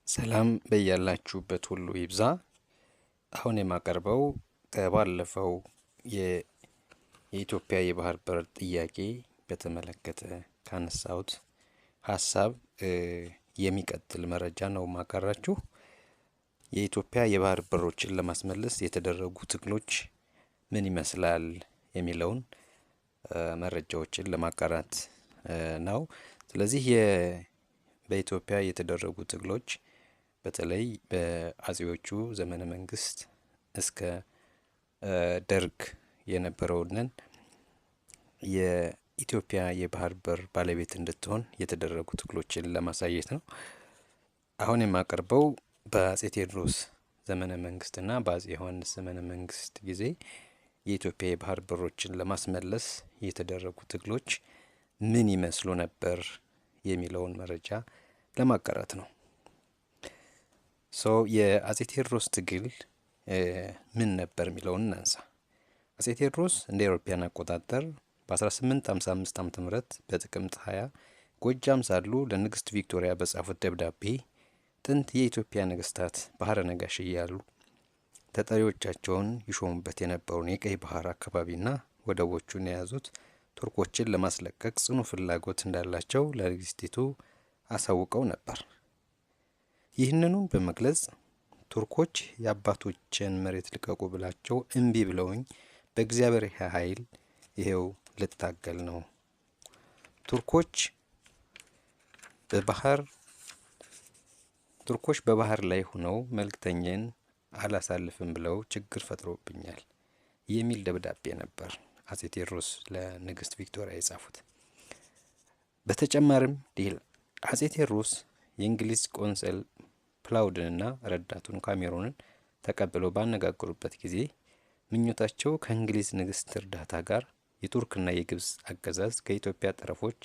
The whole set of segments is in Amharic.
ሰላም በያላችሁበት ሁሉ ይብዛ። አሁን የማቀርበው ከባለፈው የኢትዮጵያ የባህር በር ጥያቄ በተመለከተ ካነሳሁት ሀሳብ የሚቀጥል መረጃ ነው ማጋራችሁ። የኢትዮጵያ የባህር በሮችን ለማስመለስ የተደረጉ ትግሎች ምን ይመስላል የሚለውን መረጃዎችን ለማጋራት ነው። ስለዚህ በኢትዮጵያ የተደረጉ ትግሎች በተለይ በአጼዎቹ ዘመነ መንግስት እስከ ደርግ የነበረውን የኢትዮጵያ የባህር በር ባለቤት እንድትሆን የተደረጉ ትግሎችን ለማሳየት ነው። አሁን የማቀርበው በአጼ ቴዎድሮስ ዘመነ መንግስትና በአጼ ዮሐንስ ዘመነ መንግስት ጊዜ የኢትዮጵያ የባህር በሮችን ለማስመለስ የተደረጉ ትግሎች ምን ይመስሉ ነበር የሚለውን መረጃ ለማጋራት ነው። So የአጼ ቴዎድሮስ ትግል ምን ነበር የሚለውን እናንሳ። አጼ ቴዎድሮስ እንደ አውሮፓውያን አቆጣጠር በ1855 ዓ.ም በጥቅምት 20 ጎጃም ሳሉ ለንግስት ቪክቶሪያ በጻፉት ደብዳቤ ጥንት የኢትዮጵያ ነገስታት ባህረ ነጋሽ እያሉ ተጠሪዎቻቸውን ይሾሙበት የነበረውን የቀይ ባህር አካባቢና ወደቦቹን የያዙት ቱርኮችን ለማስለቀቅ ጽኑ ፍላጎት እንዳላቸው ለንግስቲቱ አሳውቀው ነበር። ይህንኑን በመግለጽ ቱርኮች የአባቶችን መሬት ልቀቁ ብላቸው እምቢ ብለውኝ በእግዚአብሔር ኃይል ይሄው ልታገል ነው። ቱርኮች በባህር ቱርኮች በባህር ላይ ሆነው መልእክተኛን አላሳልፍም ብለው ችግር ፈጥሮብኛል የሚል ደብዳቤ ነበር አጼ ቴዎድሮስ ለንግስት ቪክቶሪያ የጻፉት። በተጨማሪም አጼ ቴዎድሮስ የእንግሊዝ ቆንስል ፕላውድንና ረዳቱን ካሜሮንን ተቀብለው ባነጋገሩበት ጊዜ ምኞታቸው ከእንግሊዝ ንግስት እርዳታ ጋር የቱርክና የግብጽ አገዛዝ ከኢትዮጵያ ጠረፎች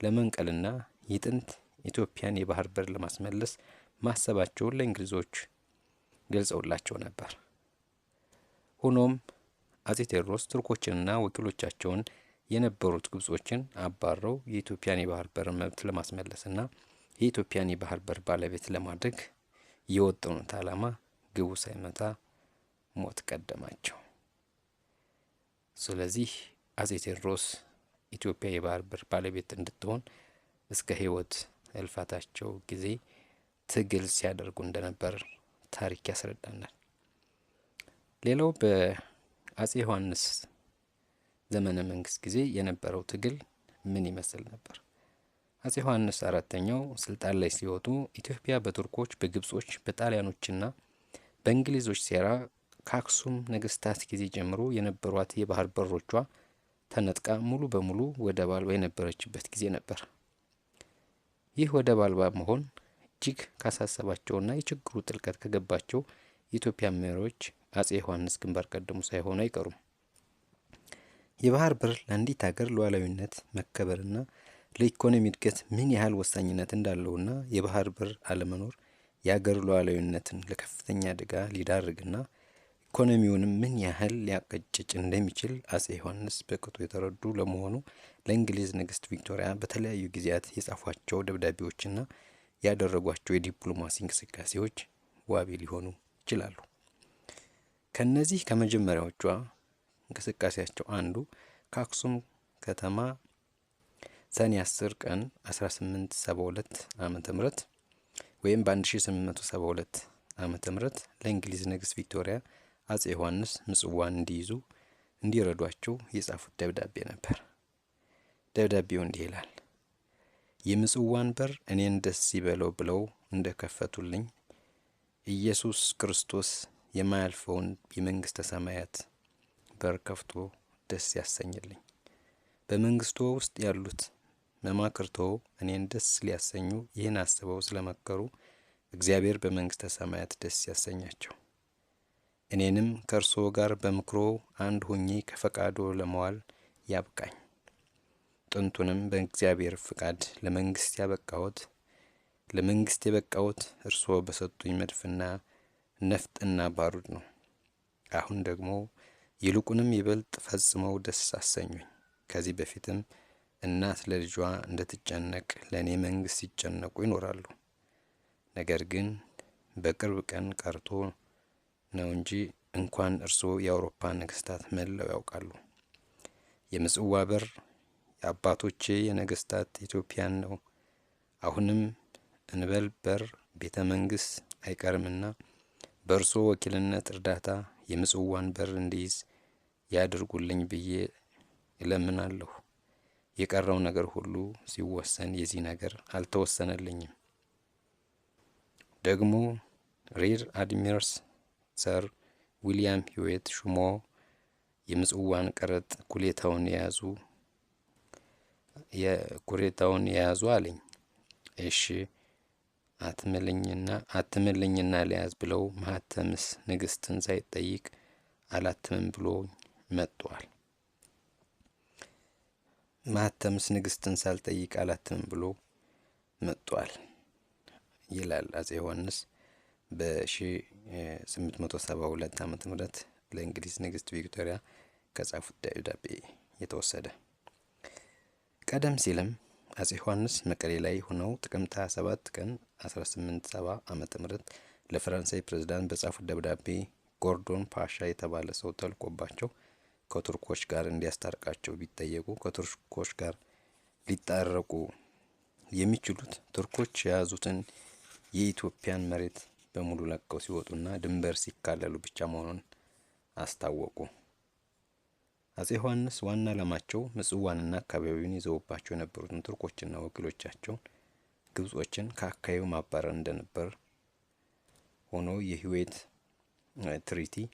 ለመንቀልና የጥንት ኢትዮጵያን የባህር በር ለማስመለስ ማሰባቸውን ለእንግሊዞች ገልጸውላቸው ነበር። ሆኖም አጼ ቴዎድሮስ ቱርኮችንና ወኪሎቻቸውን የነበሩት ግብጾችን አባረው የኢትዮጵያን የባህር በር መብት ለማስመለስና የኢትዮጵያን የባህር በር ባለቤት ለማድረግ የወጠኑት ዓላማ ግቡ ሳይመታ ሞት ቀደማቸው። ስለዚህ አጼ ቴዎድሮስ ኢትዮጵያ የባህር በር ባለቤት እንድትሆን እስከ ሕይወት እልፋታቸው ጊዜ ትግል ሲያደርጉ እንደነበር ታሪክ ያስረዳናል። ሌላው በአጼ ዮሐንስ ዘመነ መንግስት ጊዜ የነበረው ትግል ምን ይመስል ነበር? አጼ ዮሐንስ አራተኛው ስልጣን ላይ ሲወጡ ኢትዮጵያ በቱርኮች፣ በግብጾች፣ በጣሊያኖችና በእንግሊዞች ሴራ ከአክሱም ነገስታት ጊዜ ጀምሮ የነበሯት የባህር በሮቿ ተነጥቃ ሙሉ በሙሉ ወደብ አልባ የነበረችበት ጊዜ ነበር። ይህ ወደብ አልባ መሆን እጅግ ካሳሰባቸውና የችግሩ ጥልቀት ከገባቸው የኢትዮጵያ መሪዎች አጼ ዮሐንስ ግንባር ቀደሙ ሳይሆኑ አይቀሩም። የባህር በር ለአንዲት ሀገር ሉዓላዊነት መከበርና ለኢኮኖሚ እድገት ምን ያህል ወሳኝነት እንዳለውና የባህር በር አለመኖር የሀገር ሉዓላዊነትን ለከፍተኛ አደጋ ሊዳርግና ኢኮኖሚውንም ምን ያህል ሊያቀጭጭ እንደሚችል አጼ ዮሐንስ በቅጡ የተረዱ ለመሆኑ ለእንግሊዝ ንግስት ቪክቶሪያ በተለያዩ ጊዜያት የጻፏቸው ደብዳቤዎችና ያደረጓቸው የዲፕሎማሲ እንቅስቃሴዎች ዋቢ ሊሆኑ ይችላሉ። ከነዚህ ከመጀመሪያዎቿ እንቅስቃሴያቸው አንዱ ከአክሱም ከተማ ሰኔ 10 ቀን 1872 ዓመተ ምህረት ወይም በ1872 ዓመተ ምህረት ለእንግሊዝ ንግስት ቪክቶሪያ አጼ ዮሐንስ ምጽዋን እንዲይዙ እንዲረዷቸው የጻፉት ደብዳቤ ነበር። ደብዳቤው እንዲህ ይላል። የምጽዋን በር እኔን ደስ ይበለው ብለው እንደከፈቱልኝ ኢየሱስ ክርስቶስ የማያልፈውን የመንግስተ ሰማያት በር ከፍቶ ደስ ያሰኝልኝ። በመንግስቶ ውስጥ ያሉት መማክርቶ እኔን ደስ ሊያሰኙ ይህን አስበው ስለመከሩ እግዚአብሔር በመንግስተ ሰማያት ደስ ያሰኛቸው። እኔንም ከእርስዎ ጋር በምክሮ አንድ ሆኜ ከፈቃዶ ለመዋል ያብቃኝ። ጥንቱንም በእግዚአብሔር ፍቃድ ለመንግስት የበቃሁት እርስዎ በሰጡኝ መድፍና ነፍጥና ባሩድ ነው። አሁን ደግሞ ይልቁንም ይበልጥ ፈጽመው ደስ አሰኙኝ። ከዚህ በፊትም እናት ለልጇ እንደትጨነቅ ለእኔ መንግስት ሲጨነቁ ይኖራሉ። ነገር ግን በቅርብ ቀን ቀርቶ ነው እንጂ እንኳን እርስዎ የአውሮፓ ነገስታት መላው ያውቃሉ። የምጽዋ በር የአባቶቼ የነገስታት ኢትዮጵያን ነው። አሁንም እንበል በር ቤተ መንግስት አይቀርምና በእርስዎ ወኪልነት እርዳታ የምጽዋን በር እንዲይዝ ያድርጉልኝ ብዬ እለምናለሁ። የቀረው ነገር ሁሉ ሲወሰን የዚህ ነገር አልተወሰነልኝም። ደግሞ Rear Admiral Sir ዊሊያም ሂዌት ሹሞ የምጽዋን ቀረጥ ኩሌታውን የያዙ የኩሬታውን የያዙ አለኝ። እሺ አትምልኝና አትምልኝና ሊያዝ ብለው ማህተምስ ንግስትን ሳይጠይቅ አላትምም ብሎ መጥቷል። ማህተምስ ንግስትን ሳልጠይቅ አላትምም ብሎ መጥቷል ይላል አጼ ዮሐንስ በ1872 ዓመተ ምህረት ለእንግሊዝ ንግስት ቪክቶሪያ ከጻፉት ደብዳቤ የተወሰደ። ቀደም ሲልም አጼ ዮሐንስ መቀሌ ላይ ሆነው ጥቅምት 27 ቀን 1870 ዓመተ ምህረት ለፈረንሳይ ፕሬዝዳንት በጻፉት ደብዳቤ ጎርዶን ፓሻ የተባለ ሰው ተልኮባቸው ከቱርኮች ጋር እንዲያስታርቃቸው ቢጠየቁ ከቱርኮች ጋር ሊታረቁ የሚችሉት ቱርኮች የያዙትን የኢትዮጵያን መሬት በሙሉ ለቀው ሲወጡና ድንበር ሲካለሉ ብቻ መሆኑን አስታወቁ። አጼ ዮሐንስ ዋና ዓላማቸው ምጽዋንና አካባቢውን ይዘውባቸው የነበሩትን ቱርኮችና ወኪሎቻቸውን ግብጾችን ከአካባቢው ማባረር እንደነበር ሆኖ የሂዌት treaty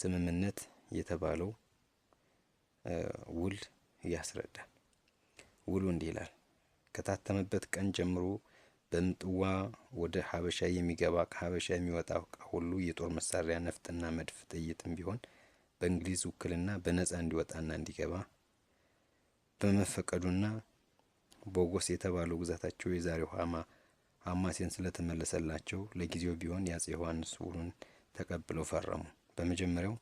ስምምነት የተባለው ውል ያስረዳል። ውሉ እንዲህ ይላል። ከታተመበት ቀን ጀምሮ በምጽዋ ወደ ሀበሻ የሚገባ ከሀበሻ የሚወጣ እቃ ሁሉ የጦር መሳሪያ፣ ነፍጥና መድፍ፣ ጥይትም ቢሆን በእንግሊዝ ውክልና በነጻ እንዲወጣና እንዲገባ በመፈቀዱና ቦጎስ የተባለው ግዛታቸው የዛሬው ሀማሴን ስለተመለሰላቸው ለጊዜው ቢሆን የአጼ ዮሐንስ ውሉን ተቀብለው ፈረሙ። በመጀመሪያው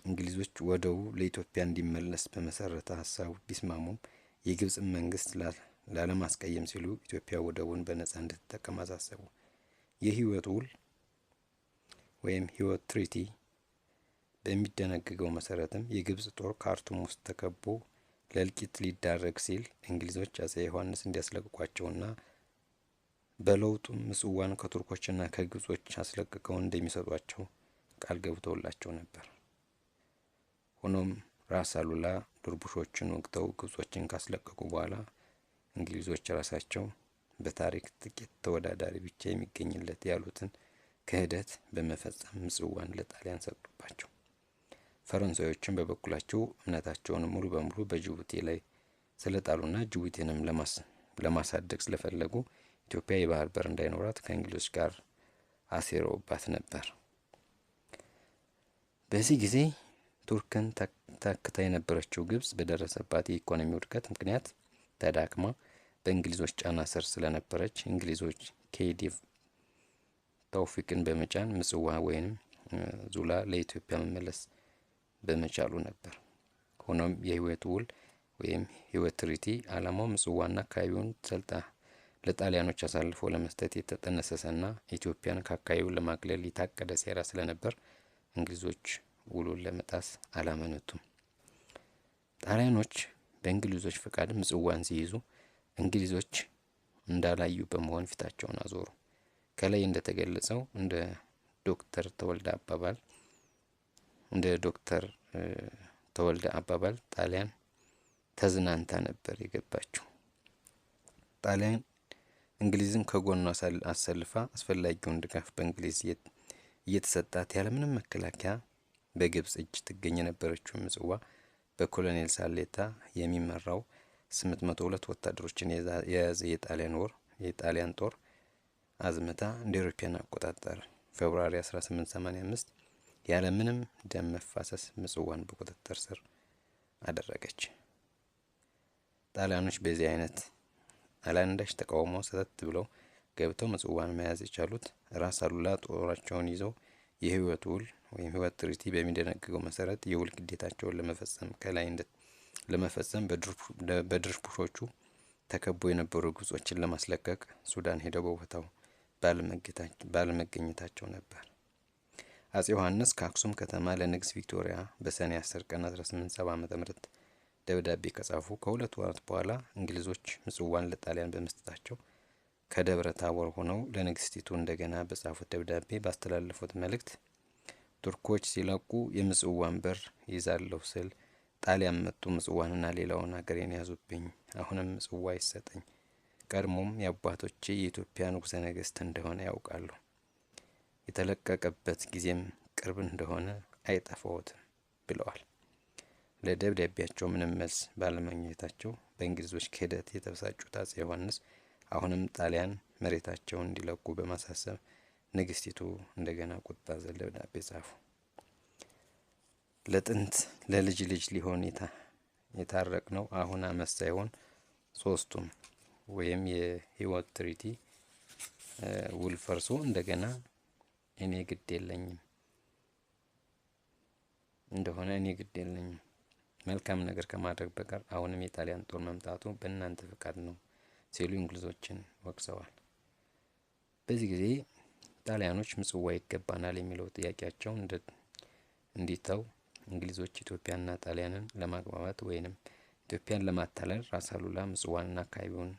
እንግሊዞች ወደቡ ለኢትዮጵያ እንዲመለስ በመሰረተ ሀሳቡ ቢስማሙም የግብፅን መንግስት ላለማስቀየም ሲሉ ኢትዮጵያ ወደቡን በነጻ እንድትጠቀም አሳሰቡ። የሂወት ውል ወይም Hewett Treaty በሚደነግገው መሰረትም የግብጽ ጦር ካርቱም ውስጥ ተከቦ ለእልቂት ሊዳረግ ሲል እንግሊዞች አጼ ዮሐንስ እንዲያስለቅቋቸውና በለውጡም ምጽዋን ከቱርኮችና ከግብጾች አስለቅቀው እንደሚሰጧቸው ቃል ገብተውላቸው ነበር። ሆኖም ራስ አሉላ ድርቡሾችን ወግተው ግብጾችን ካስለቀቁ በኋላ እንግሊዞች ራሳቸው በታሪክ ጥቂት ተወዳዳሪ ብቻ የሚገኝለት ያሉትን ክህደት በመፈጸም ምጽዋን ለጣሊያን ሰጡባቸው። ፈረንሳዮችም በበኩላቸው እምነታቸውን ሙሉ በሙሉ በጅቡቲ ላይ ስለጣሉና ጅቡቲንም ለማሳደግ ስለፈለጉ ኢትዮጵያ የባህር በር እንዳይኖራት ከእንግሊዞች ጋር አሴረውባት ነበር። በዚህ ጊዜ ቱርክን ታክታ የነበረችው ግብጽ በደረሰባት የኢኮኖሚ ውድቀት ምክንያት ተዳክማ በእንግሊዞች ጫና ስር ስለነበረች እንግሊዞች ኬዲቭ ተውፊቅን በመጫን ምጽዋ ወይም ዙላ ለኢትዮጵያ መመለስ በመቻሉ ነበር። ሆኖም የሂወት ውል ወይም Hewett Treaty ዓላማው ምጽዋና አካባቢውን ሰልጣ ለጣሊያኖች አሳልፎ ለመስጠት የተጠነሰሰና ኢትዮጵያን ከአካባቢው ለማግለል የታቀደ ሴራ ስለነበር እንግሊዞች ውሉን ለመጣስ አላመነቱም። ጣሊያኖች በእንግሊዞች ፈቃድ ምጽዋን ሲይዙ እንግሊዞች እንዳላዩ በመሆን ፊታቸውን አዞሩ። ከላይ እንደተገለጸው እንደ ዶክተር ተወልደ አባባል እንደ ዶክተር ተወልደ አባባል ጣሊያን ተዝናንታ ነበር የገባችው። ጣሊያን እንግሊዝን ከጎኗ አሰልፋ አስፈላጊውን ድጋፍ በእንግሊዝ እየተሰጣት ያለምንም መከላከያ በግብጽ እጅ ትገኝ የነበረችው ምጽዋ በኮሎኔል ሳሌታ የሚመራው 802 ወታደሮችን የያዘ የጣሊያን ጦር አዝምታ እንደ አውሮፓውያን አቆጣጠር ፌብሩዋሪ 1885 ያለምንም ደም መፋሰስ ምጽዋን በቁጥጥር ስር አደረገች። ጣሊያኖች በዚህ አይነት አላንዳች ተቃውሞ ሰተት ብለው ገብተው ምጽዋን መያዝ የቻሉት ራስ አሉላ ጦራቸውን ይዘው የሂወት ውል ወይም Hewett Treaty በሚደነግገው መሰረት የውል ግዴታቸውን ለመፈጸም ከላይ ለመፈጸም በድርቡሾቹ ተከቦ የነበሩ ግብጾችን ለማስለቀቅ ሱዳን ሄደው በቦታው ባለመገኘታቸው ነበር። አጼ ዮሐንስ ከአክሱም ከተማ ለንግስት ቪክቶሪያ በሰኔ 10 ቀን 1870 ዓ.ም ደብዳቤ ከጻፉ ከ2 ወራት በኋላ እንግሊዞች ምጽዋን ለጣሊያን በመስጠታቸው ከደብረ ታቦር ሆነው ለንግስቲቱ እንደገና በጻፉት ደብዳቤ ባስተላለፉት መልእክት "ቱርኮች ሲለቁ የምጽዋን በር ይዛለሁ ስል ጣሊያን መጡ፣ ምጽዋንና ሌላውን አገሬን ያዙብኝ። አሁንም ምጽዋ ይሰጠኝ። ቀድሞም የአባቶቼ የኢትዮጵያ ንጉሠ ነገሥት እንደሆነ ያውቃሉ። የተለቀቀበት ጊዜም ቅርብ እንደሆነ አይጠፋዎትም" ብለዋል። ለደብዳቤያቸው ምንም መልስ ባለማግኘታቸው በእንግሊዞች ክህደት የተበሳጩት አጼ ዮሐንስ አሁንም ጣሊያን መሬታቸውን እንዲለቁ በማሳሰብ ንግስቲቱ እንደገና ቁጣ አዘል ደብዳቤ ጻፉ። ለጥንት ለልጅ ልጅ ሊሆን የታረቅነው አሁን አመት ሳይሆን ሶስቱም ወይም የህይወት treaty ውል ፈርሶ እንደገና እኔ ግድ የለኝም እንደሆነ እኔ ግድ የለኝም። መልካም ነገር ከማድረግ በቀር አሁንም የጣሊያን ጦር መምጣቱ በእናንተ ፍቃድ ነው ሲሉ እንግሊዞችን ወቅሰዋል። በዚህ ጊዜ ጣሊያኖች ምጽዋ ይገባናል የሚለው ጥያቄያቸው እንዲተው እንግሊዞች ኢትዮጵያና ጣሊያንን ለማግባባት ወይንም ኢትዮጵያን ለማታለል ራስ አሉላ ምጽዋንና አካባቢውን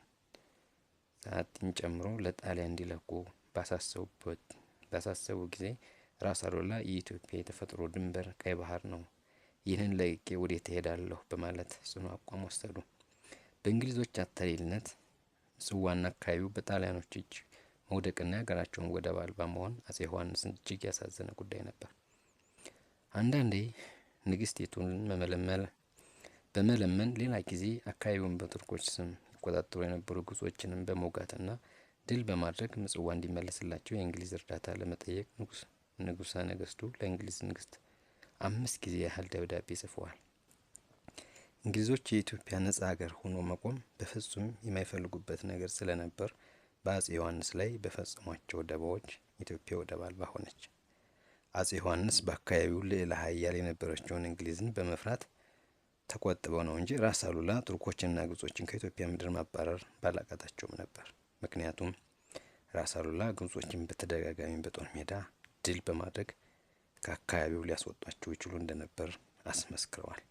ሰዓቲን ጨምሮ ለጣሊያን እንዲለቁ ባሳሰቡ ጊዜ ራስ አሉላ "የኢትዮጵያ የተፈጥሮ ድንበር ቀይ ባህር ነው፣ ይህንን ለቅቄ ወዴት እሄዳለሁ?" በማለት ጽኑ አቋም ወሰዱ። በእንግሊዞች አታላይነት ምጽዋና አካባቢው በጣሊያኖች እጅ መውደቅና የሀገራቸውን ወደብ አልባ መሆን አጼ ዮሐንስን እጅግ ያሳዘነ ጉዳይ ነበር። አንዳንዴ ንግስቲቱን በመለመን፣ ሌላ ጊዜ አካባቢውን በቱርኮች ስም ይቆጣጠሩ የነበሩ ግብጾችንም በመውጋትና ድል በማድረግ ምጽዋ እንዲመለስላቸው የእንግሊዝ እርዳታ ለመጠየቅ ንጉሰ ነገስቱ ለእንግሊዝ ንግስት አምስት ጊዜ ያህል ደብዳቤ ጽፈዋል። እንግሊዞች የኢትዮጵያ ነጻ ሀገር ሆኖ መቆም በፍጹም የማይፈልጉበት ነገር ስለነበር በአጼ ዮሐንስ ላይ በፈጸሟቸው ደባዎች ኢትዮጵያ ወደብ አልባ ሆነች። አጼ ዮሐንስ በአካባቢው ልዕለ ኃያል የነበረችውን እንግሊዝን በመፍራት ተቆጥበው ነው እንጂ ራስ አሉላ ቱርኮችንና ግብጾችን ከኢትዮጵያ ምድር ማባረር ባላቃታቸውም ነበር። ምክንያቱም ራስ አሉላ ግብጾችን በተደጋጋሚ በጦር ሜዳ ድል በማድረግ ከአካባቢው ሊያስወጧቸው ይችሉ እንደነበር አስመስክረዋል።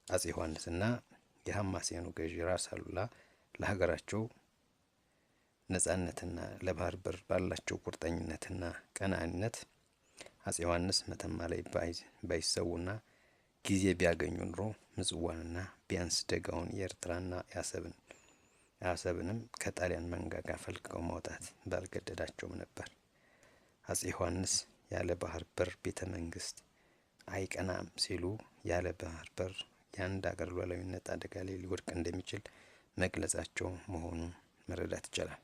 አጼ ዮሐንስና የሀማሴኑ ገዢ ራስ አሉላ ለሀገራቸው ነጻነትና ለባህር በር ባላቸው ቁርጠኝነትና ቀናኢነት አጼ ዮሐንስ መተማ ላይ ባይሰዉና ጊዜ ቢያገኙ ኑሮ ምጽዋንና ቢያንስ ደጋውን የኤርትራና አሰብንም ከጣሊያን መንጋጋ ፈልቅቀው ማውጣት ባልገደዳቸውም ነበር። አጼ ዮሐንስ "ያለ ባህር በር ቤተ መንግስት አይቀናም" ሲሉ ያለ ባህር በር የአንድ አገር ሉዓላዊነት አደጋ ላይ ሊወድቅ እንደሚችል መግለጻቸው መሆኑን መረዳት ይቻላል።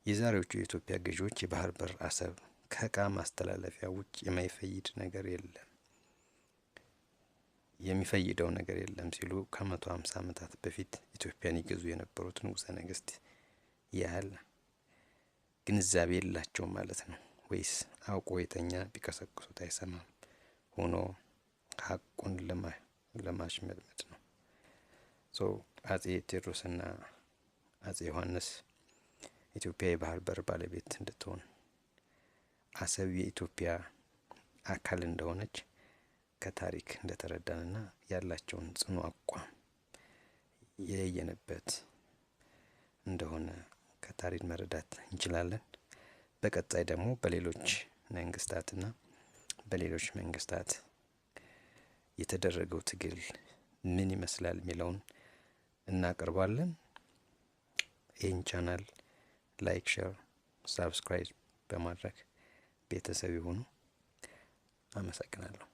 የዛሬዎቹ የኢትዮጵያ ገዢዎች የባህር በር አሰብ ከእቃ ማስተላለፊያ ውጭ የማይፈይድ ነገር የለም የሚፈይደው ነገር የለም ሲሉ ከ150 ዓመታት በፊት ኢትዮጵያን ይገዙ የነበሩት ንጉሰ ነገስት ያህል ግንዛቤ የላቸውም ማለት ነው። ወይስ አውቆ የተኛ ቢቀሰቅሱት አይሰማም ሆኖ ሀቁን ለማሽመድመድ ነው? So አጼ ቴዎድሮስና አጼ ዮሐንስ ኢትዮጵያ የባህር በር ባለቤት እንድትሆን፣ አሰብ የኢትዮጵያ አካል እንደሆነች ከታሪክ እንደተረዳንና ያላቸውን ጽኑ አቋም የለየንበት እንደሆነ ከታሪክ መረዳት እንችላለን። በቀጣይ ደግሞ በሌሎች መንግስታትና በሌሎች መንግስታት የተደረገው ትግል ምን ይመስላል የሚለውን እናቀርባለን። ይህን channel like፣ share፣ subscribe በማድረግ ቤተሰብ ይሁኑ። አመሰግናለሁ።